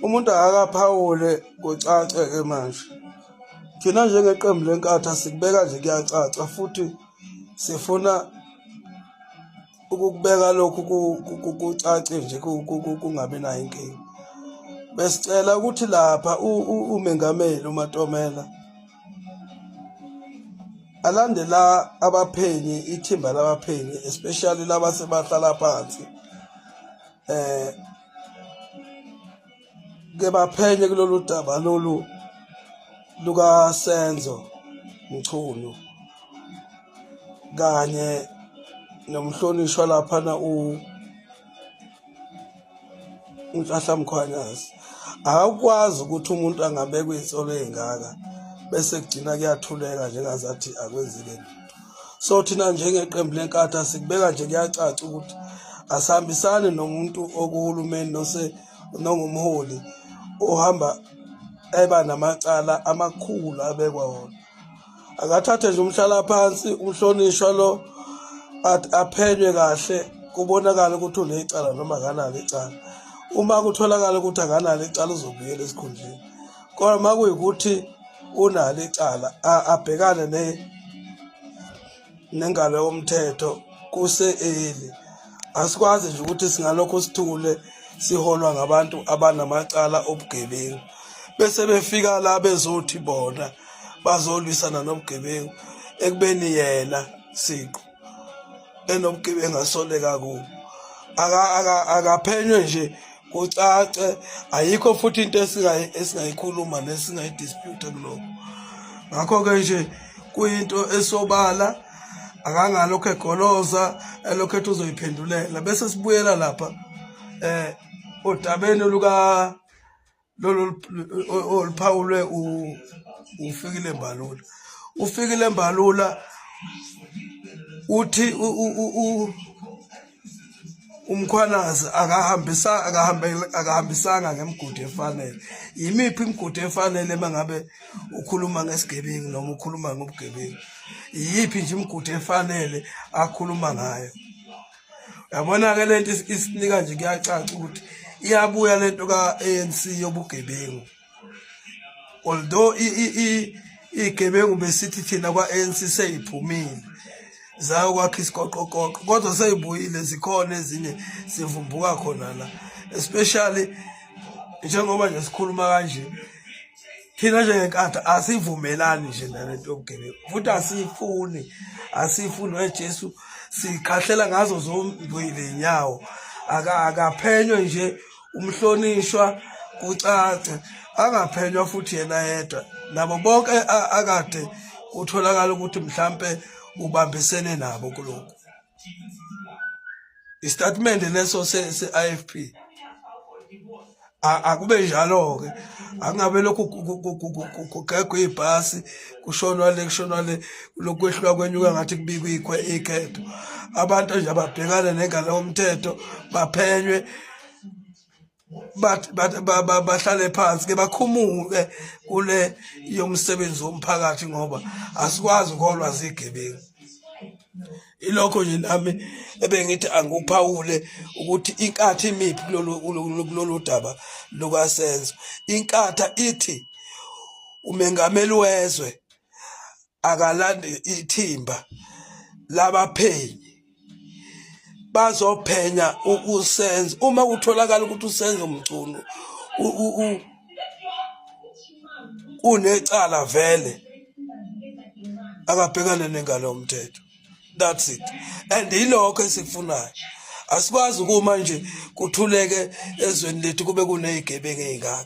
Umuntu akakaphawule kucace-ke manje. Thina njengeqembu leNkatha sikubeka nje kuyacaca futhi sifuna ukukubeka lokhu kucace nje kungabi nayo inkinga. Besicela ukuthi lapha umengameli uMatomela alandela abaphenyi ithimba labaphenyi especially laba sebahlala phansi eh ke baphenye kulolu daba lolu luka Senzo Mchunu kanye nomhlonishwa laphana u uNhlahla Mkhwanazi. Akakwazi ukuthi umuntu angabekwa iy'nsolo ey'ngaka bese kugcina kuyathuleka njengazathi akwenzeke lutho. So thina njengeqembu leNkatha sikubeka nje kuyacaca ukuthi asihambisani nomuntu okuhulumeni nose nongumholi ohamba eba namacala amakhulu abekwa wona. Akathathe nje umhlalaphansi umhlonishwa lo aphenywe kahle kubonakale ukuthi unecala noma akanalo icala. Uma kutholakala ukuthi akanalo icala uzobuyela esikhundleni. Kodwa uma kuyikuthi unalo icala abhekane ne nengalo yomthetho kuse-early. Asikwazi nje ukuthi singalokhu sithule siholwa ngabantu abanamacala obugebengu bese befika la bezothi bona bazolwisana nobugebengu ekubeni yena siqu enobugebengu asoleka kubo. Akaphenywe nje kucace, ayikho futhi into esingayikhuluma nesingayidispute kulokho. Ngakho-ke nje kuyinto esobala, akangalokhu egoloza elokhu ethi uzoyiphendulela. Bese sibuyela lapha odabeni luka lolu oluphawulwe uFikile Mbalula. UFikile Mbalula uthi uMkhwanazi akahambisa akahambisanga ngemigudu efanele. Yimiphi imigudu efanele uma ngabe ukhuluma ngesigebengu noma ukhuluma ngobugebengu? Iyiphi nje imigudu efanele akhuluma ngayo? Yabona-ke le nto isinika nje kuyacaca ukuthi iyabuya le nto ka-ANC yobugebengu. Although iy'gebengu besithi thina kwa-ANC seyiphumile zayokwakha isigoqogoqo kodwa seyibuyile zikhona ezinye zivumbuka khona la especially njengoba nje sikhuluma kanje thina njengenkatha asivumelani nje nalento yobugebengu futhi asiyifuni asiyifuni weJesu sikhahlela ngazo zombili inyawo akaphenywe nje umhlonishwa kucace angaphenywa futhi yena yedwa nabo bonke akade kutholakala ukuthi mhlampe ubambisene nabo kulokhu. Isitatimende leso se-IFP akube njalo-ke, akungabe lokhu kugegwa ibhasi kushonwa le kushonwa le lokhu kwehluka kwenyuka ngathi kubikwa ikhetho. Abantu nje ababhekane nengalo yomthetho baphenywe bahlale phansi ke bakhumuke kule yomsebenzi womphakathi ngoba asikwazi ukulwa zigebengu. Ilokho nje nami ebengithi angikuphawule ukuthi inkatha imiphi kulolu daba lukaSenzo. Inkatha ithi umengameli wezwe akalande ithimba labaphenyi bazophenya uSenzo uma kutholakala ukuthi uSenzo Mchunu unecala vele akabhekane nengalo yomthetho. That's it, and yilokho esikufunayo. Asikwazi ukuma nje kuthuleke ezweni lethu kube kunezigebengu ezingaka.